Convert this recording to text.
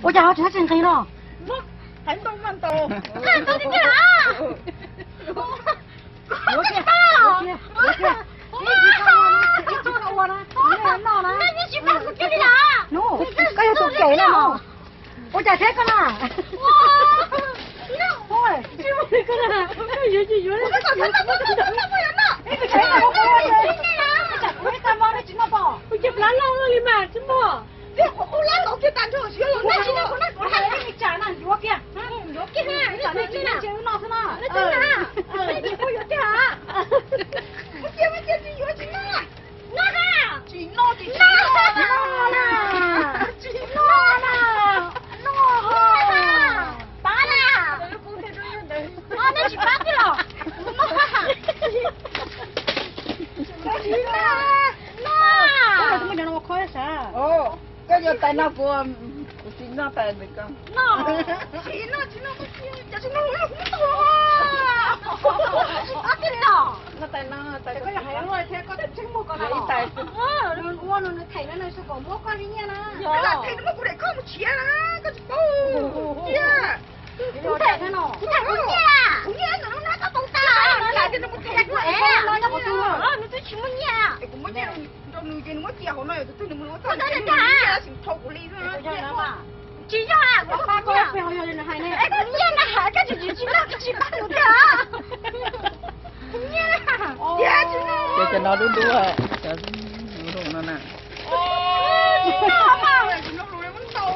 Ua cas ho tsis tsis nqis no? Hais ntau mas ntau. Ntau tiag tiag. Yuav kiag, yuav kiag, yuav kiag. Ib tsis tau ua na, ib tsis tau ua na, noj na. Nub, koj yog tus kev no. Ua cas thiab koj na? Ua cas tsis noj pom? Ua cas plab loj li mas tsis noj? Ua li tsa na, yuav kiag. Yuav kiag, tsis noj xwb na. Yuav kiag. Tsis noj, tsis noj, tsis noj na. Tsis noj na. Noj. Pab na. Nej tsis pab tiag los? Noj. Noj. Koj yuav tais no kuv, kuv tsis noj tais ntawm koj. Noj. Tsis noj, tsis noj, tsis noj, kuv tsis noj. Tsis pab tiag li los? Noj tais no, tais koj yog hais ua thiab koj tseem muaj koj na. Ua no nws them no nws xav kom muab koj li nyiaj na. Yog them no muab kuv daim koj mus tshiav na, koj tsis paub. Kuv them no, kuv them kuv nyiaj. Kuv nyiaj ntawm no koj paub tas. Nws twb tsis muaj nyiaj. Kuv muab nyiaj rau nws ces nws muab cia hauv no, tus twg nws mus ua txog nws nyiaj sim thau kuv li. Tsis yog, kuv nyiaj, kuv nyiaj na, koj tsis tsis tsis noj tsis pab kuv tiag. Kuv nyiaj. Ces cov no dub dub, cov no na. Tsis noj mas, tsis noj hluas li muab ntau.